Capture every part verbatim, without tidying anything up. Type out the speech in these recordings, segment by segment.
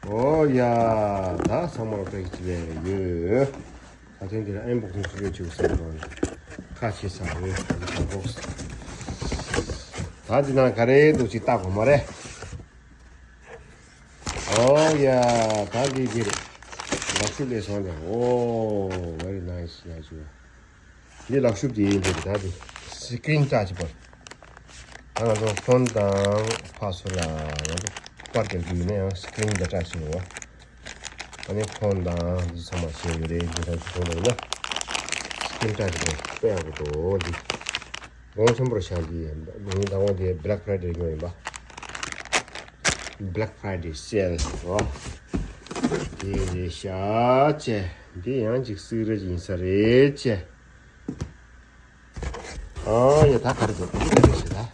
ཨོ་ཡ། ད་ཚང་མར་པེག་ཅིག་ལས་ཡོད། ད་ཐེངས་འདི་ལ་ཨེམ་བོག་སིང་ཚུགས་ཡོད་ཅིག་ཟེར་དང་། ཁ་ཕྱེ་ས་ཡོད་ད་འདི་བོག་སི། ད་འདི་ནང་ག་རེ་འདུག་ཅིག་ལྟ་དགོས་མ་རེད། ཨོ་ཡ། ད་འདི་འདི་རེད། ལག་ཤུབས་ལས་སོང་ནས། ཨོ། very nice ཡ་ཅིག་འདི་ལག་ཤུབས་དེ་ཡིན་འདི་ད་དེ་སི་ཀྲིན་ཊ་ཅི་པར། ད་ང་ཚོ་ཕོན་དང་ཕ་སོ་ལ་ང་ཚོ་པར་རྒྱག་རྒྱུ་ཡིན་ན་ཡང་སི་ཀྲིན་རྒྱག་གྲ་ཞིག་ཡོད། ཨ་ནི་ཕོན་དང་འདི་ཚང་མ་བྱས་ཡོད་རེད། འདི་ཚང་ཞིག་ཐོན་པ་ཡིན་ན་སི་ཀྲིན་ཊ་ཅི་པར་དཔེ་ཡག་པོ་འདུག་འདི་གོང་ཆེན་པོར་བཞག་གི་ཡིན། ཉིན་དང་པོ་དེ་Black Friday ཉོ་ཡིན་པ། Black Friday sale རོ། དེ་རེད་ཤག་ཅེ། འདི་ཡང་ཅིག་སི་ཀྲིན་ཊ་ཅིག་ཡིན་ས་རེད་ཅེ། ཨ་ཡ་ད་ག་རེ་འདུག་འདི་ག་རེ་ཞིག་ད།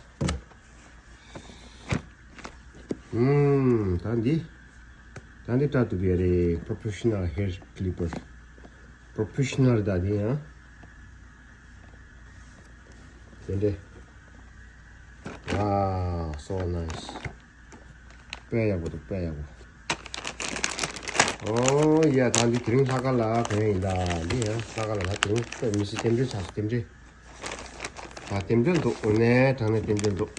ཨུམ། ད་འདི། ད་འདི་སྐྲ་གཏུབ་ཡ་རེད། Professional hair clipper། Professional ད་འདི་ཡང་། དེ་འདྲས། Wow, so nice། དཔེ་ཡག་པོ་འདུག་དཔེ་ཡག་པོ། ཨོ་ཡ། ད་འདི་དེ་རིང་ལྷག་དཀར་ལ་གོན་ཡིན་ད། འདི་ཡང་ལྷག་དཀར་ལ་ད་དེ་རིང་དཔེ་མི་སྲིད་རྟེན་འབྲེལ་ཆགས་སོང་རྟེན་འབྲེལ། ད་རྟེན་འབྲེལ་འདུག་འོ་ནས་དྲང་ནས་རྟེན་འབྲེལ་འདུག་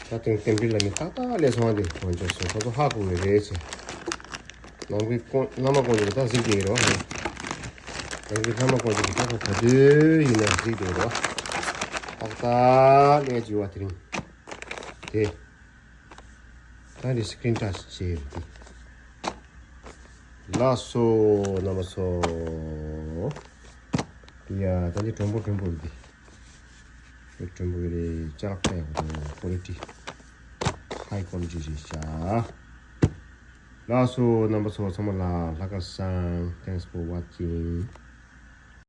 ད་དེ་རིང་རྟེན་འབྲེལ་ལ་ནི་ཏག་ཏག་སླེབས་སོང་བ་འདི་ང་ཚོ་སོང་ཁོ་ཚོ་ཧ་གོ་གི་རེད་ཟེར། ནང་གི་ཀོང་བླ་མ་ཀོང་ཇོ་ད་གཟིགས་བསྡད་ཡོད་རེད་བ། ནང་གི་བླ་མ་ཀོང་ཇོ་ད་ཁོ་ག་དུས་ཡིན་ན་གཟིགས་བསྡད་ཡོད་རེད་བ། ཏག་ཏག་སླེབས་བྱས་བ་དེ་རིང་། དེ། ད་འདི་སི་ཀྲིན་ཊ་ཅིག་བྱས་ཡོད་དེ། ལགས་སོ་རྣམ་པ་ཚོ། ཡ་ད་འདི་མགྲོན་པོ་མགྲོན་པོ་རེད་དེ། མགྲོན་པོ་རེད། ཅ་ལག་ད་ཡག་པོ་འདུག་ཀོ་ལི་ཊི། ཧའི་ཀོ་ལི་ཊི་རེད་ཤག་ལགས་སོ་རྣམ་པ་ཚོ་ཚང་མ་ལ་ལྷག་དཀར་བཟང་། Thanks for watching།